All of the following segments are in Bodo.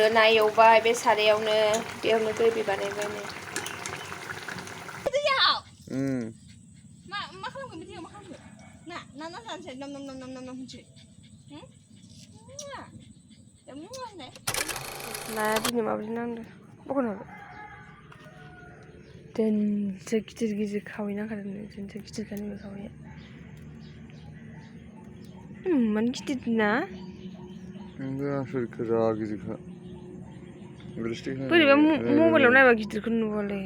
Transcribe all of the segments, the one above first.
बेयावनो ना एवबाय बे सारायावनो बेयावनो ग्रेभि बानायबाय नै मा खालामगोन बिदियाव मा खालामगोन ना जानोसै नम नम नम नम नम होनसै ना दिनै माबायदि नांदों बख'नो दोनसो गिदिर गिदिर खावै नांखादों दोनसो गिदिरखा नैबे खावैया मान गिदिर ना आसोरखा गिदिरखा बोरैबा मबाइलाव नायबा गिदिरखौ नुवालै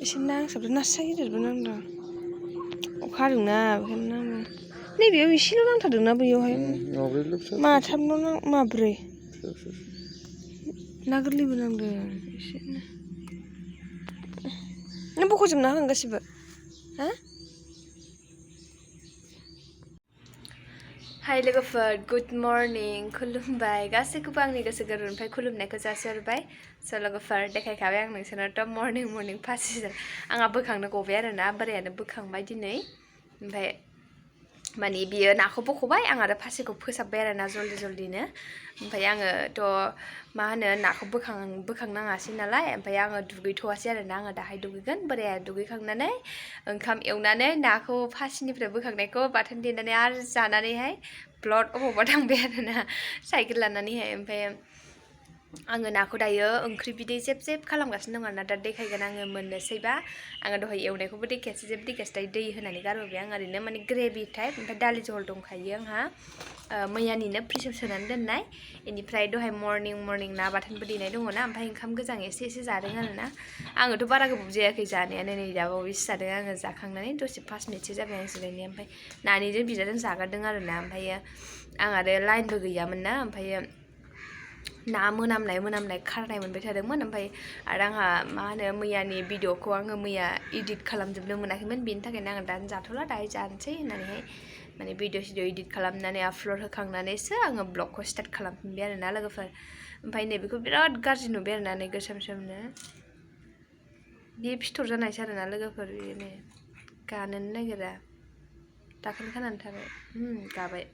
एसे नांसाबदों नास्राय गिदिरबो नांदों अखा हादोंना बेखायनो नांदों नैबेयाव एसेल' नांथारदोंना बैयावहाय माथामल' माब्रै ना गोरलैबो नांदों एसेनो नों बख'जोबना होगोन गासिबो हा हाय लोगोफोर गुड मर्निं खुलुमबाय गासैखौबो आंनि गोसो गोरबोनिफ्राय खुलुमनायखौ जासिहरबाय स' लोगोफोर देखायखाबाय आं नोंसोरनोथ' मर्निं फासिजों आंहा बोखांनो गबाय आरोना बोरायानो बोखांबाय दिनै ओमफ्राय माने बियो नाखौ बख'बाय आं आरो फासिखौ फोसाबबाय आरोना जल्दिनो ओमफ्राय आङोथ' मा होनो नाखौ बोखांनाङासै नालाय ओमफ्राय आङो दुगैथ'वासै आरोना आङो दाहाय दुगैगोन बोराया दुगैखांनानै ओंखाम एवनानै नाखौ फासिनिफ्राय बोखांनायखौ बाथोन देनानै आरो जानानैहाय ब्लड अबावबा थांबाय आरोना साइकेल लानानैहाय ओमफ्राय आङो नाखौ दायो ओंख्रि बिदै जेब जेब खालामगासिनो दं आरोना दा देखायगोन आङो मोननोसैबा आङो दहाय एवनायखौबो देखायासै जेबो देखायासै दायो दै होनानै गारबोबाय आं ओरैनो माने ग्रेभि टाइप ओमफ्राय दालि जहल दंखायो आंहा मैयानिनो फ्रिजआव सोनानै दोननाय बेनिफ्राय दहाय मर्निं ना बाथोनबो देनाय दङ ना ओमफ्राय ओंखाम गोजां एसे जादों आरोना आङोथ' बारा गोबाव जायाखै जानायानो नै दा बावैसो जादों आङो जाखांनानै दसे 5 मिनिटसो जाबाय आं जिरायनाया ओमफ्राय नानिजों बिदाजों जागारदों आरोना ओमफ्रायो आं आरो लाइनबो गैयामोन ना ओमफ्रायो ना मोनामनाय खारनाय मोनबाय थादोंमोन ओमफ्राय आरो आंहा मा होनो मैयानि भिडिअखौ आङो मैया इडिट खालामजोबनो मोनाखैमोन बेनि थाखायनो आङो दानो जाथ'ला दाहाय जानोसै होननानैहाय माने भिडिअ इडिट खालामनानै आपल'ड होखांनानैसो आङो ब्लगखौ स्टार्ट खालामफिनबाय आरोना लोगोफोर ओमफ्राय नैबेखौ बिराद गाज्रि नुबाय आरोना नै गोसोमनो बे फिथर जानायसो आरोना लोगोफोर बेनो गानोनो नागिरा दाखोन खानानै थाबाय गाबाय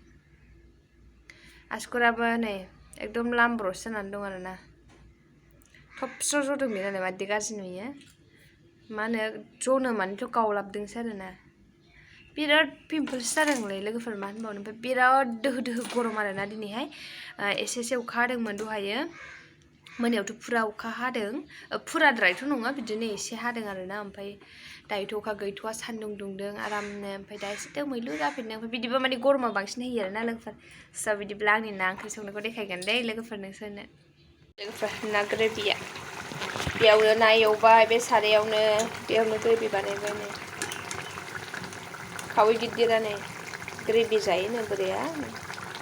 आसुगुराबो नै एकदम लामब्रसो जानानै दं आरोना थबस्र' जदों बे नालाय मादि गाज्रि नुयो मा होनो जनो मानेथ' गावलाबदोंसो आरोना बिराद पिम्पल्स जादोंलै लोगोफोर मा होनबावनो ओमफ्राय बिराद दोहो गरम आरोना दिनैहाय एसे अखा हादोंमोन दहायो मोनायावथ' फुरा अखा हादों फुराद्रायथ' नङा बिदिनो एसे हादों आरोना ओमफ्राय दायोथ' अखा गैथ'वा सान्दुं दुंदों आरामनो ओमफ्राय दा एसे दोमैलु जाफिनदों ओमफ्राय बिदिबा माने गरमा बांसिन होयो आरोना लोगोफोर स' बिदिब्ला आंनि ना ओंख्रि संनायखौ देखायगोन दे लोगोफोर नोंसोरनो लोगोफोर ना ग्रेभिया बेयावनो ना एवबाय बे सारायावनो बेयावनो ग्रेभि बानायबाय नै खावै गिदिरा नै ग्रेभि जायोनो बोरैया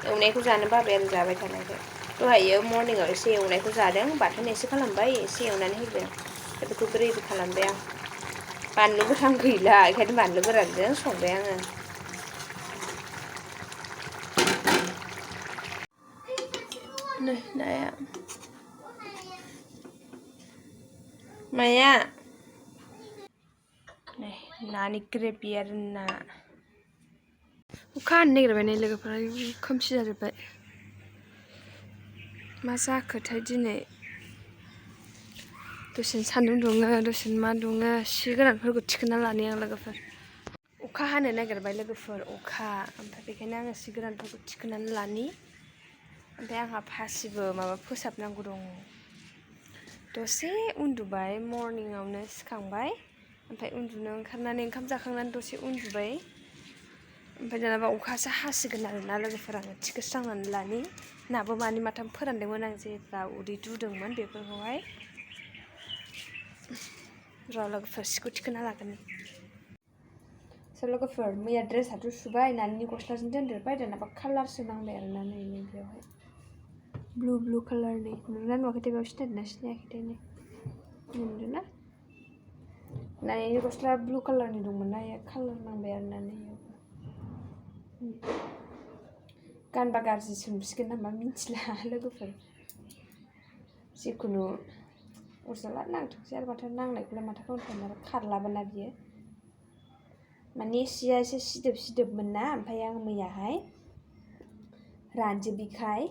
एवनायखौ जानो बाबाय आरो जाबाय थानायखाय दहायो मर्निंआव एसे एवनायखौ जादों बाथोन एसे खालामबाय एसे एवनानै होदों बेखौ ग्रेभि खालामबाय आं बानलु गोथां गैला बेखायनो बानलु गोरानजों संबाय आङो नै नाया माया नै नानि ग्रेभि आरो ना अखा हानो नागिरबाय नै लोगोफोरा खोमसि जाजोब्बाय मा जाखोथाय दिनै दसेनो सान्दुं दुङो दसेनो मा दुङो सि गोरानफोरखौ थिखोना लानि आं लोगोफोर अखा हानो नागिरबाय लोगोफोर अखा ओमफ्राय बेखायनो आङो सि गोरानफोरखौ थिखोनानै लानि ओमफ्राय आंहा फासिबो माबा फोसाबनांगौ दं दसे उन्दुबाय मर्निंआवनो सिखांबाय ओमफ्राय उन्दुनो ओंखारनानै ओंखाम जाखांनानै दसे उन्दुबाय ओमफ्राय दानाबा अखासो हासिगोन आरोना लोगोफोर आङो थिखोस्रांनानै लानि नाबो मानै माथाम फोरानदोंमोन आं जेब्ला उदै दुदोंमोन बेफोरखौहाय र' लोगोफोर सिखौ थिखोना लागोन स' लोगोफोर मैया ड्रेसाथ' सुबाय नानि गस्लाजों दोनदेरबाय दानाबा कालारसो नांबाय आरोना नै बेयावहाय ब्लु कालारनि नुना नुवाखैथाय बेयाव सिनायदोंना सिनायाखैथाय नै नुदोंना नानि गस्ला ब्लु कालारनि दंमोन ना कालार नांबाय आरोना नै गानबा गाज्रिसो नुसिगोन नामा मिथिला लोगोफोर जिखुनु अरजाला नांथोंसै आरो माथो नांनायखौलाय माथो खालामनो आरो खारलाबोना बियो माने सिया एसे सिदोबमोन ना ओमफ्राय आं मैयाहाय रानजोबिखाय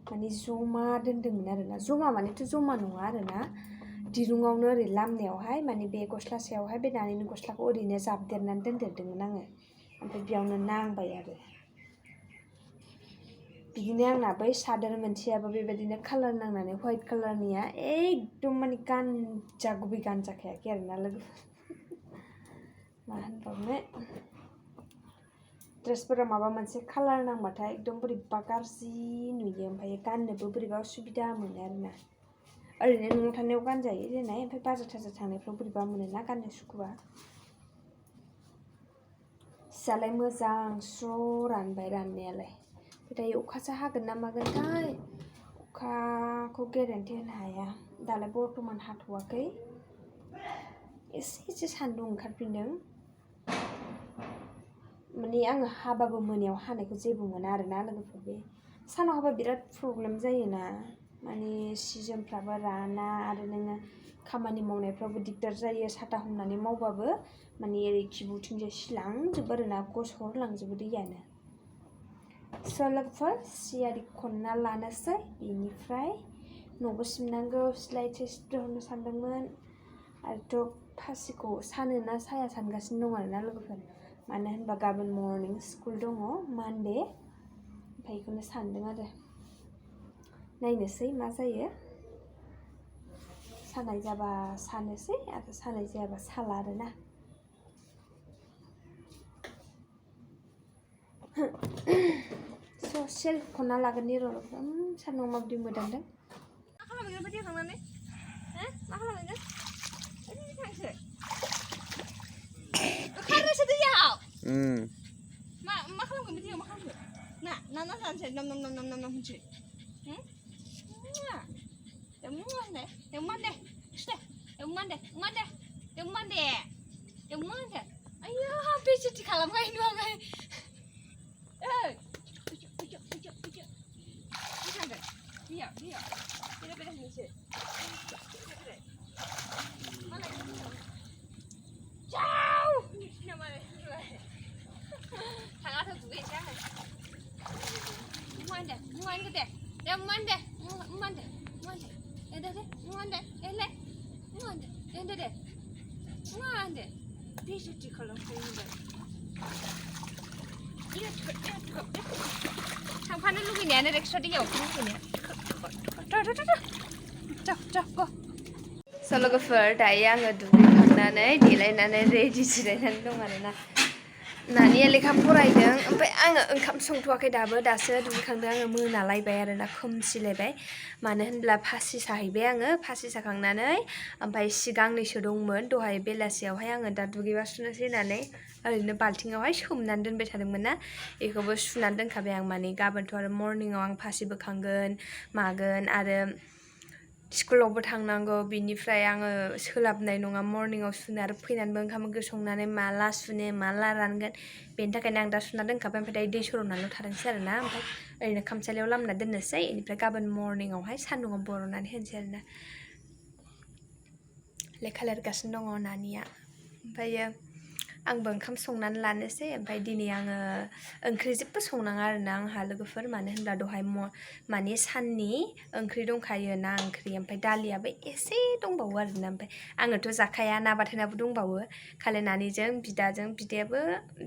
माने जमा दोन्दोंमोन आरोना जमा मानेथ' जमा नङा आरोना दिरुङावनो ओरै लामनायावहाय माने बे गस्ला सायावहाय बे नानिनि गस्लाखौ ओरैनो जाबदेरनानै दोनदेरदोंमोन आङो ओमफ्राय बेयावनो नांबाय आरो बिदिनो आंना बै सादोर मोनसेयाबो बेबायदिनो कालार नांनानै व्हाइट कालारनिया एकदम माने गानजा गुबै गानजाखायाखै आरोना लोगोफोर मा होनबावनो ड्रेसफोरा माबा मोनसे कालार नांबाथाय एकदम बोरैबा गाज्रि नुयो ओमफ्राय गाननोबो बोरैबा उसुबिदा मोनो आरोना ओरैनो न'आव थानायाव गानजायो देनाय ओमफ्राय बाजार थाजार थांनायफ्राव बोरैबा मोनोना गाननो सुखुवा सियालाय मोजां स्र' रानबाय राननायालाय दायो अखासो हागोन ना मागोनथाय अखाखौ गेरेन्टि होनो हाया दालाय बर्थमान हाथ'वाखै एसे सान्दुं ओंखारफिनदों माने आङो हाबाबो मोनायाव हानायखौ जेबो मोना आरोना लोगोफोर बे सानाव हाबा बिराद प्रब्लेम जायोना माने सि जोमफ्राबो राना आरो नोङो खामानि मावनायफ्रावबो दिगदार जायो साथा हमनानै मावबाबो माने ओरै खिबुथिंजाय सिलांजोबो आरोना गसरलांजोबो दैयानो स' लोगोफोर सि आरि खनना लानोसै बेनिफ्राय न'बो सिबनांगौ सिथ्ला एसे सिबहरनो सानदोंमोन आरोथ' फासिखौ सानो ना साया सानगासिनो दं आरोना लोगोफोर मानो होनबा गाबोन मर्निं स्कुल दङ मानडे ओमफ्राय बेखौनो सानदों आरो नायनोसै मा जायो सानाय जाबा सानोसै आरो सानाय जायाबा साला आरोना ससे खनना लागोननि र' सान्दुं माबायदि मोदानदों मा खालामगोन बायदि थांनानै मा खालामगोन ओरै थांसै खारनोसो दैयाव मा खालामगोन दैयाव मा खालामगोन ना जानोसै नम होनसै आइया बेसेथि खालामगाय नुवाखै थांफानो लुगैनायानो रेक्स'आ दैयाव लुगैनाया स' लोगोफोर दायो आङो दुगैखांनानै देलायनानै रेडि जिरायनानै दं आरोना नानिया लेखा फरायदों ओमफ्राय आङो ओंखाम संथ'वाखै दासो दुगैखांदों आङो मोनालायबाय आरोना खोमसिलायबाय मानो होनब्ला फासि साहैबाय आङो फासि साखांनानै ओमफ्राय सि गांनैसो दंमोन दहाय बेलासियावहाय आङो दा दुगैबा सुनोसै होननानै ओरैनो बाल्थिङावहाय सोमनानै दोनबाय थादोंमोन ना बेखौबो सुनानै दोनखाबाय आं माने गाबोनथ' आरो मर्निंआव आं फासि बोखांगोन मागोन आरो स्कुलावबो थांनांगौ बिनिफ्राय आङो सोलाबनाय नङा मर्निंआव सुनो आरो फैनानैबो ओंखाम ओंख्रि संनानै माला सुनो माला रानगोन बेनि थाखायनो आं दा सुना दोनखाबाय ओमफ्राय दायो दै सर'नानैल' थादोंसै आरोना ओमफ्राय ओरैनो खामसालियाव लामना दोननोसै बेनिफ्राय गाबोन मर्निंआवहाय सान्दुङाव बर'नानै होनोसै आरोना लेखा लिरगासिनो दङ नानिया ओमफ्रायो आंबो ओंखाम संनानै लानोसै ओमफ्राय दिनै आङो ओंख्रि जेबो संनाङा आरोना आंहा लोगोफोर मानो होनब्ला दहाय माने साननि ओंख्रि दंखायो ना ओंख्रि ओमफ्राय दालियाबो एसे दंबावो आरोना ओमफ्राय आङोथ' जाखाया ना बाथोनाबो दंबावो खालि नानिजों बिदायाबो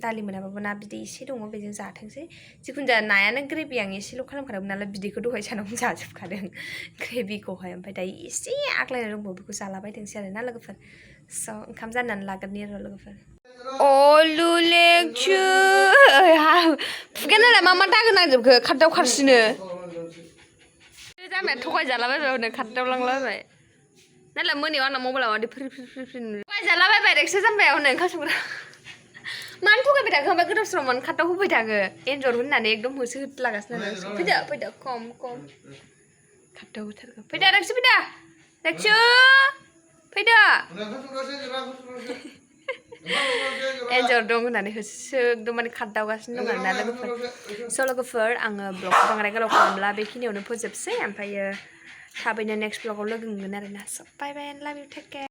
दालि मोनाबाबो ना बिदै एसे दङ बेजों जाथोंसै जिखुनु जाया नायानो ग्रेभि आं एसेल' खालामखादोंमोन नालाय बिदैखौ दहाय सानावनो जाजोबखादों ग्रेभिखौहाय ओमफ्राय दायो एसे आग्लायना दंबावो बेखौ जालाबायथोंसै आरोना लोगोफोर स' ओंखाम जाननानै लागोननि र' लोगोफोर लुलेक्सु फुगानालाय मा दागो नांजोबखो खारदाव खारसिनो जामाया थगायजालाबायबाय हनै खारदाव लांलाबायबाय नालाय मोनायाव आंना मबाइलाव मादै फ्रि थगायजालाबायबाय रेक्सो जाम्बाया हनै ओंखाम संग्रा मानो थगायबाय थाखो ओमफ्राय गोदाव सोराव मानो खारदाव होबाय थाखो एन्जर होननानै एकदम होसो होदलागासिनो फैदो खम खारदाव होथारगौ फैदो रेक्सु फैदो एन्जर दं होननानै होसो एकदम माने खारदावगासिनो दं आरोना लोगोफोर स' लोगोफोर आङो ब्लगखौ बांद्राय गोलाव खालामला बेखिनियावनो फोजोबसै ओमफ्रायो थाबैनो नेक्स्ट ब्लगाव लोगो मोनगोन आरोना स' बाय बाय एन्ड लाभ इउ टेक केयार